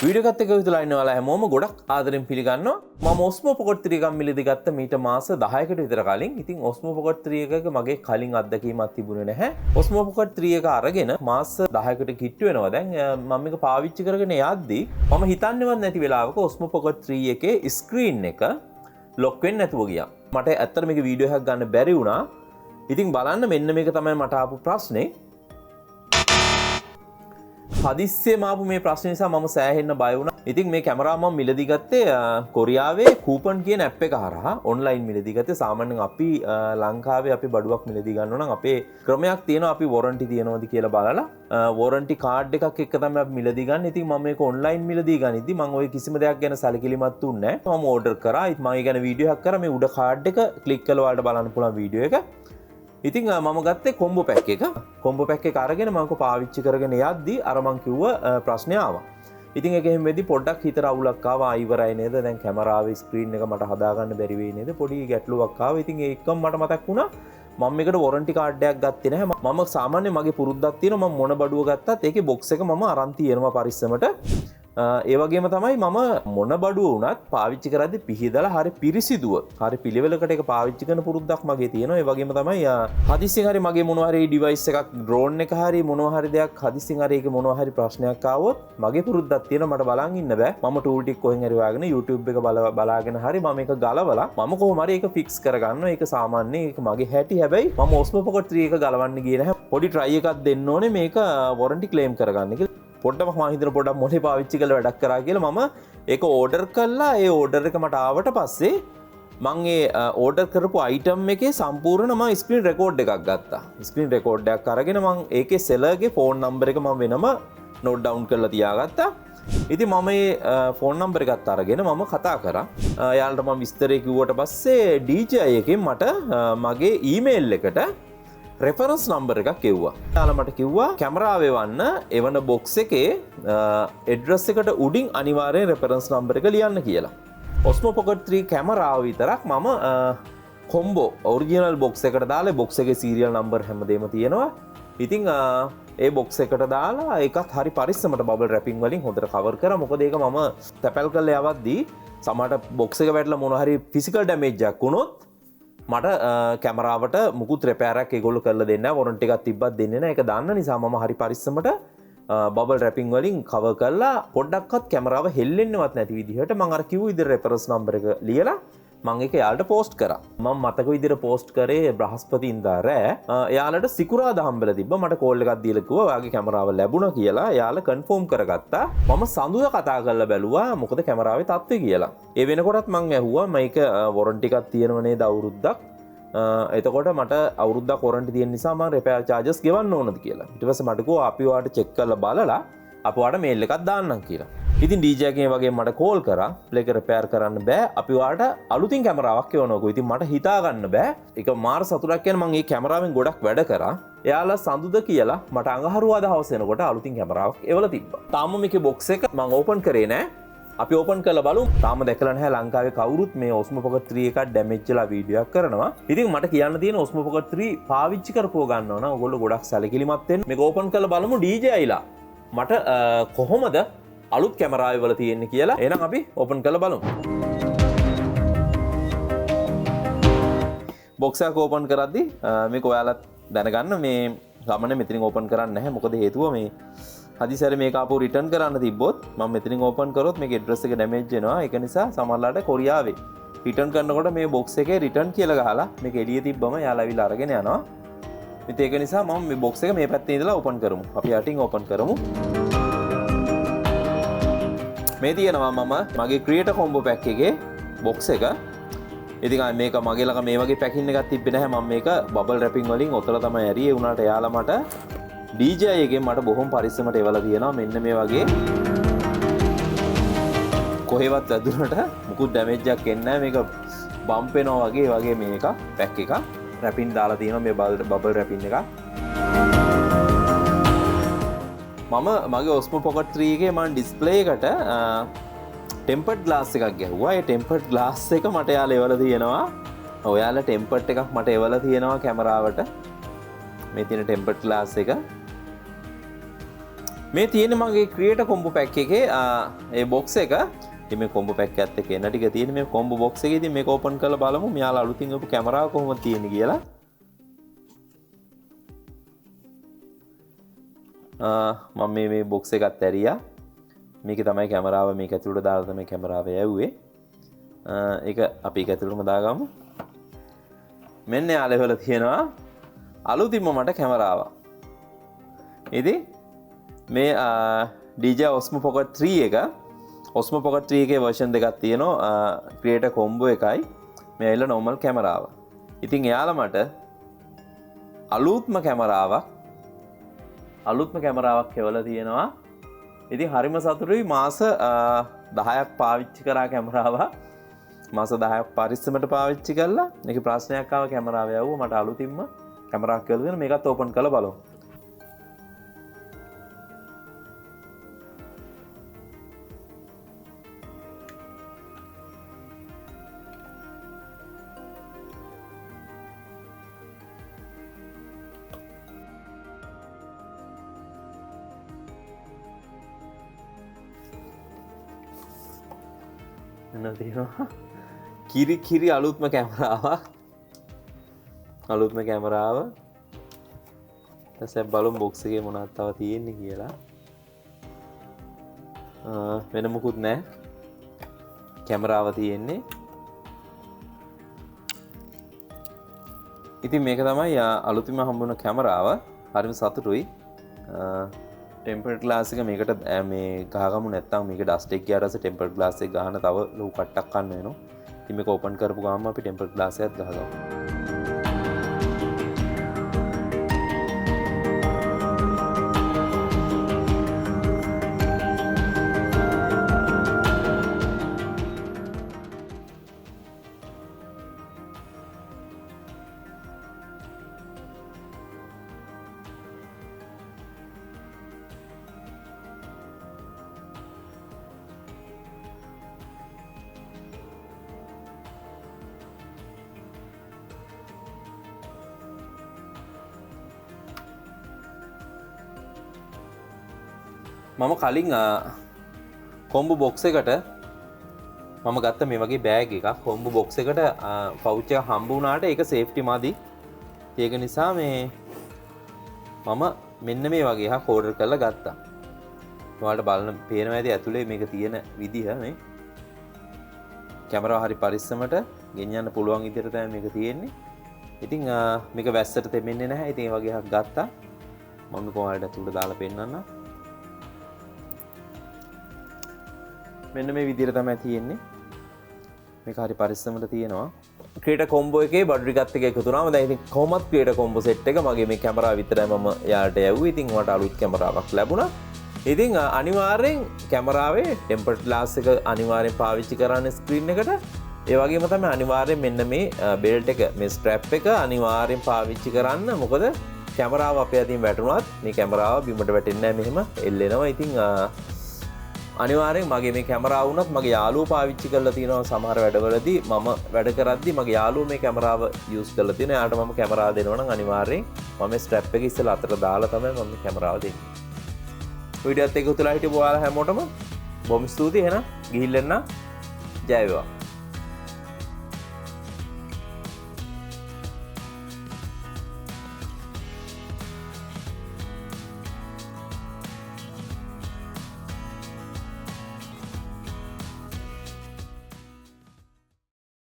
Video එකත් එක්ක විතරලා ඉන්න ඔයාලා හැමෝම ගොඩක් ආදරෙන් පිළිගන්නවා. මම Osmo Pocket 3 එකක් මිලදී ගත්ත මීට මාස 10කට විතර කලින්. ඉතින් Osmo Pocket 3 එකක මගේ කලින් අත්දැකීමක් තිබුණේ නැහැ. Osmo Pocket 3 එක අරගෙන මාස 10කට කිට්ටු වෙනවා. දැන් මම මේක පාවිච්චි කරගෙන යද්දී මම හිතන්නේවත් නැති වෙලාවක Osmo Pocket 3 එකේ ස්ක්‍රීන් එක ලොක් වෙන්නේ නැතුව ගියා. මට ඇත්තටම මේක වීඩියෝ එකක් ගන්න බැරි වුණා. ඉතින් බලන්න මෙන්න මේක තමයි මට ආපු ප්‍රශ්නේ. හදිස්සියෙම ආපු මේ ප්‍රශ්න නිසා මම සෑහෙන්න බය වුණා. ඉතින් මේ කැමරාව මම මිලදී ගත්තේ කොරියාවේ කූපන් කියන ඇප් එක හරහා ඔන්ලයින් මිලදී ගත්තේ. සාමාන්‍යයෙන් අපි ලංකාවේ අපි බඩුවක් මිලදී ගන්නවා නම් අපේ ක්‍රමයක් තියෙනවා, අපි වොරන්ටි තියෙනවද කියලා බලලා වොරන්ටි කාඩ් එකක් එක්ක තමයි අපි මිලදී ගන්න. ඉතින් මම මේක ඔන්ලයින් මිලදී ගනිද්දි මම ඔය කිසිම දෙයක් ගැන සැලකිලිමත් වුණේ නැහැ. මම ඕඩර් කරා. ඉතින් මම ඒ ගැන වීඩියෝ එකක් කරා. මේ උඩ කාඩ් එක ක්ලික් කරලා ඔයාලට බලන්න පුළුවන් වීඩියෝ එක. ඉතින් මම ගත්තේ කොම්බෝ පැක් එක. කොම්බෝ පැක් එක අරගෙන මම කො පාවිච්චි කරගෙන යද්දි අර මං කිව්ව ප්‍රශ්නේ ආවා. ඉතින් ඒක එහෙම වෙද්දි පොඩ්ඩක් හිතට අවුලක් ආවා. ආ ඉවරයි නේද? දැන් කැමරාවේ ස්ක්‍රීන් එක මට හදාගන්න බැරි වෙයි නේද? පොඩි ගැටලුවක් ආවා. ඉතින් ඒකම මට මතක් වුණා මම මේකට වොරන්ටි කාඩ් එකක් ගත්තේ නැහැ. මම සාමාන්‍යයෙන් මගේ පුරුද්දක් තියෙනවා, මම මොන බඩුව ගත්තත් ඒකේ බොක්ස් එක මම අරන් තියෙනවා පරිස්සමට. ඒ වගේම තමයි මම මොන බඩුව වුණත් පාවිච්චි කරද්දි පිහිදලා හරි පිරිසිදුව හරි පිළිවෙලකට ඒක පාවිච්චි කරන පුරුද්දක් මගේ තියෙනවා. ඒ වගේම තමයි හදිස්සියෙන් හරි මගේ මොනවා හරි ඩිවයිස් එකක්, ඩ්‍රෝන් එක හරි මොනවා හරි දෙයක් හදිස්සියෙන් හරි ඒකේ මොනවා හරි ප්‍රශ්නයක් ආවොත් මගේ පුරුද්දක් තියෙනවා, මට බලන් ඉන්න බෑ. මම ටූල් ටික කොහෙන් හරි හොයාගෙන YouTube එක බලාගෙන හරි මම ඒක ගලවලා මම කොහොම හරි ඒක ෆික්ස් කරගන්නවා. ඒක සාමාන්‍යයෙන් ඒක මගේ හැටි. හැබැයි මම Osmo Pocket 3 එක ගලවන්න ගියේ නැහැ. පොඩි try එකක් දෙන්න ඕනේ මේක වොරන්ටි ක්ලේම් කරගන්න කියලා. පොඩ්ඩක් මම හිතන පොඩ්ඩක් මොලේ පාවිච්චි කරලා වැඩක් කරා කියලා මම ඒක ඕඩර් කළා. ඒ ඕඩර් එක මට ආවට පස්සේ මං ඒ ඕඩර් කරපු අයිටම් එකේ සම්පූර්ණ මං ස්ක්‍රීන් රෙකෝඩ් එකක් ගත්තා. ස්ක්‍රීන් රෙකෝඩ් එකක් අරගෙන මං ඒකේ සෙලර්ගේ ෆෝන් නම්බර් එක මං වෙනම නෝට් ඩවුන් කරලා තියාගත්තා. ඉතින් මම ඒ ෆෝන් නම්බර් එකත් අරගෙන මම කතා කරා. එයාලට මං විස්තරේ කිව්වට පස්සේ DJI එකෙන් මට මගේ ඊමේල් එකට රෙෆරන්ස් නම්බර් එකක් එව්වා. එයාලා මට කිව්වා කැමරාව එවන්න එවන බොක්ස් එකේ ඇඩ්‍රස් එකට උඩින් අනිවාර්යෙන් රෙෆරන්ස් නම්බර් එක ලියන්න කියලා. Osmo Pocket 3 කැමරාව විතරක් මම කොම්බෝ ඔරිජිනල් බොක්ස් එකට දාලා බොක්ස් එකේ සීරියල් නම්බර් හැමදේම තියෙනවා. ඉතින් ඒ බොක්ස් එකට දාලා ඒකත් හරි පරිස්සමට බබල් රැපින් වලින් හොඳට කවර් කරා. මොකද ඒක මම තැපැල් කරලා යවද්දී සමහරට බොක්ස් එක වැටලා මොන හරි ෆිසිකල් ඩැමේජ් එකක් වුණොත් මට කැමරාවට මුකුත් රෙපෑර් එකක් ඒගොල්ලෝ කරලා දෙන්නේ නැහැ. වොරන්ටි එකක් තිබ්බත් දෙන්නේ නැහැ. ඒක දන්න නිසා මම හරි පරිස්සමට බබල් රැපින් වලින් කවර් කරලා පොඩ්ඩක්වත් කැමරාව හෙල්ලෙන්නවත් නැති විදිහට මං අර කිව්ව විදිහට රෙෆරන්ස් නම්බර් එක ලියලා මං ඒක එයාලට පෝස්ට් කරා. මං මතක විදිහට පෝස්ට් කරේ බ්‍රහස්පතින්දා රෑ. එයාලට සිකුරාදා හම්බෙලා තිබ්බා. මට කෝල් එකක් දීලා කිව්වා ඔයාගේ කැමරාව ලැබුණා කියලා. එයාලා කන්ෆර්ම් කරගත්තා. මම සඳුදා කතා කරලා බැලුවා මොකද කැමරාවේ තත්ත්වය කියලා. ඒ වෙනකොටත් මං ඇහුවා මේක වොරන්ටි එකක් තියෙනව නේද අවුරුද්දක්. එතකොට මට අවුරුද්දක් වොරන්ටි තියෙන නිසා මං රිපෙයාර් චාර්ජස් ගෙවන්න ඕනද කියලා. ඊට පස්සේ මට කිව්වා අපි ඔයාට චෙක් කරලා බලලා අපි ඔයාට මේල් එකක් දාන්නම් කියලා. ඉතින් DJ එකෙන් වගේ මට කෝල් කරා, ප්ලේ එක රිපෙයාර් කරන්න බෑ, අපි ඔයාට අලුතින් කැමරාවක් එවනකො. ඉතින් මට හිතා ගන්න බෑ. ඒක මාර සතුටක් කියන්නේ මං ඒ කැමරාවෙන් ගොඩක් වැඩ කරා. එයාලා සඳුද කියලා මට අඟහරුවාදා හවස වෙනකොට අලුතින් කැමරාවක් එවලා තිබ්බා. තාම මේකේ බොක්ස් එක මං ඕපන් කරේ නෑ. අපි ඕපන් කරලා බලමු. තාම දැකලා නැහැ ලංකාවේ කවුරුත් මේ Osmo Pocket 3 එකක් ඩැමේජ් වෙලා වීඩියෝ එකක් කරනවා. ඉතින් මට කියන්න තියෙන Osmo Pocket 3 පාවිච්චි කරපුව ගන්නවා නම් ඔයගොල්ලෝ ගොඩක් සැලකිලිමත් වෙන්න. මේක ඕපන් කරලා බලමු DJI ලා මට කොහොමද අලුත් කැමරාව වල තියෙන්නේ කියලා. එහෙනම් අපි ඕපන් කරලා බලමු. බොක්ස් එකක් ඕපන් කරද්දි මේක ඔයාලත් දැනගන්න මේ ගමන මෙතනින් ඕපන් කරන්නේ නැහැ. මොකද හේතුව මේ හදිසියට මේක ආපහු රිටර්න් කරන්න තිබ්බොත් මම මෙතනින් ඕපන් කරොත් මේකේ ඇඩ්‍රස් එක ඩැමේජ් වෙනවා. ඒක නිසා සමහරලාට කොරියාවේ රිටර්න් කරනකොට මේ බොක්ස් එකේ රිටර්න් කියලා ගහලා මේක එළිය තිබ්බම යාලා ඇවිල්ලා අරගෙන යනවා. ඉතින් ඒක නිසා මම මේ බොක්ස් එක මේ පැත්තේ ඉඳලා ඕපන් කරමු. අපි යටින් ඕපන් කරමු. මේ තියෙනවා මම මගේ ක්‍රියේටර් කොම්බෝ පැක් එකේ බොක්ස් එක. ඉතින් ආයේ මේක මගේ ළඟ මේ වගේ පැකින් එකක් තිබ්බේ නැහැ. මම මේක බබල් රැපින් වලින් ඔතලා තමයි ඇරියේ. ඒ වුණාට එයාලා මට DJI එකෙන් මට බොහොම පරිස්සමට එවලා තියෙනවා. මෙන්න මේ වගේ කොහෙවත් වැදුනට මුකුත් ඩැමේජ් එකක් එන්නේ නැහැ. මේක බම්ප් වෙනවා වගේ, ඒ වගේ මේ එක පැක් එකක් රැපින් දාලා තියෙනවා. මේ බබල් රැපින් එක. මම මගේ Osmo Pocket 3 එකේ මං ඩිස්ප්ලේ එකට ටෙම්පර්ඩ් ග්ලාස් එකක් ගැහුවා. ඒ ටෙම්පර්ඩ් ග්ලාස් එක මට එයාලා එවලා තියෙනවා. ඔයාලා ටෙම්පර්ඩ් එකක් මට එවලා තියෙනවා කැමරාවට. මේ තියෙන ටෙම්පර්ඩ් ග්ලාස් එක. මේ තියෙන්නේ මගේ ක්‍රියේටර් කොම්බෝ පැක් එකේ ඒ බොක්ස් එක. ඉතින් මේ කොම්බෝ පැක් එකත් එක්ක එන ටික තියෙන්නේ මේ කොම්බෝ බොක්ස් එකේ. ඉතින් මේක ඕපන් කරලා බලමු මෙයාලා අලුතින් ආපු කැමරාව කොහොමද තියෙන්නේ කියලා. මම මේ බොක්ස් එකත් ඇරියා. මේක තමයි කැමරාව, මේක ඇතුළට දාලා තමයි කැමරාව යවුවේ. ඒක අපි ඒක ඇතුළටම දාගමු. මෙන්න යාළුවෝ වල තියෙනවා අලුතින්ම මට කැමරාව. ඉතින් මේ DJI Osmo Pocket 3 එක, Osmo Pocket 3 එකේ වර්ෂන් දෙකක් තියෙනවා. ක්‍රියේටර් කොම්බෝ එකයි මේ ඇවිල්ලා නෝමල් කැමරාව. ඉතින් එයාලා මට අලුත්ම කැමරාවක් එවලා තියෙනවා. ඉතින් හරිම සතුටුයි. මාස 10ක් පාවිච්චි කරා කැමරාව. මාස 10ක් පරිස්සමට පාවිච්චි කළා. මේකේ ප්‍රශ්නයක් ආව කැමරාව යවුවා මට අලුතින්ම කැමරාවක් එවලා දෙනවා. මේකත් ඕපන් කරලා බලමු. එන්න තියෙනවා කිරි කිරි අලුත්ම කැමරාවක්. අලුත්ම කැමරාව. ඊට බලමු බොක්ස් එකේ මොනවද තව තියෙන්නේ කියලා. වෙන මොකුත් නෑ. කැමරාව තියෙන්නේ. ඉතින් මේක තමයි අලුතින්ම හම්බුන කැමරාව. හරිම සතුටුයි. ටෙම්පර් ග්ලාස් එක මේකට මේ ගහගමු, නැත්නම් මේක ඩස්ට් එක ගියාට පස්සේ ටෙම්පර් ග්ලාස් එක ගහන තව ලොකු කට්ටක් කන්න වෙනවා. ඉතින් මේක ඕපන් කරපු ගමන් අපි ටෙම්පර් ග්ලාස් එකත් ගහගමු. මම කලින් කොම්බෝ බොක්ස් එකට මම ගත්ත මේ වගේ බෑග් එකක්. කොම්බෝ බොක්ස් එකට පවුච් එක හම්බ වුණාට ඒක සේෆ්ටි මදි. ඒක නිසා මේ මම මෙන්න මේ වගේ එකක් ඕඩර් කරලා ගත්තා. ඔයාලට බලන්න පේනවා ඇති ඇතුලේ මේක තියෙන විදිහ. මේ කැමරාව හරි පරිස්සමට ගෙනියන්න පුළුවන් විදිහට තමයි මේක තියෙන්නේ. ඉතින් මේක වැස්සට තෙමෙන්නේ නැහැ. ඉතින් ඒ වගේ එකක් ගත්තා. මම මේක ඔයාලට ඇතුලට දාලා පෙන්නන්නම්. මෙන්න මේ විදිහට තමයි තියෙන්නේ. මේක හරි පරිස්සමට තියෙනවා. ක්‍රියේටර් කොම්බෝ එකේ බඩු ටිකත් එක්ක එකතු වුණාම දැන් ඉතින් කොහොමත් ක්‍රියේටර් කොම්බෝ සෙට් එක මගේ මේ කැමරාව විතරයි මම යාට යවුවේ. ඉතින් මට අලුත් කැමරාවක් ලැබුණා. ඉතින් අනිවාර්යෙන් කැමරාවේ ටෙම්පර් ග්ලාස් එක අනිවාර්යෙන් පාවිච්චි කරන්න ස්ක්‍රීන් එකට. ඒ වගේම තමයි අනිවාර්යෙන් මෙන්න මේ බෙල්ට් එක, මේ ස්ට්‍රැප් එක අනිවාර්යෙන් පාවිච්චි කරන්න. මොකද කැමරාව අපේ අතින් වැටුණත් මේ කැමරාව බිමට වැටෙන්නේ නැහැ, මෙහෙම එල්ලෙනවා. ඉතින් අනිවාර්යෙන් මගේ මේ කැමරාව වුණත් මගේ යාළුවෝ පාවිච්චි කරලා තියෙනවා සමහර වැඩවලදී. මම වැඩ කරද්දි මගේ යාළුවෝ මේ කැමරාව යූස් කරලා තියෙනවා. එයාට මම කැමරාව දෙනවා නම් අනිවාර්යෙන් මම මේ ස්ට්‍රැප් එක ඉස්සෙල්ලා අතට දාලා තමයි මම මේ කැමරාව දෙන්නේ. වීඩියෝත් එක්ක උතුලා හිටපු ඔයාලා හැමෝටම බොහොම ස්තුතියි. එහෙනම් ගිහිල්ලා එන්න. ජය වේවා.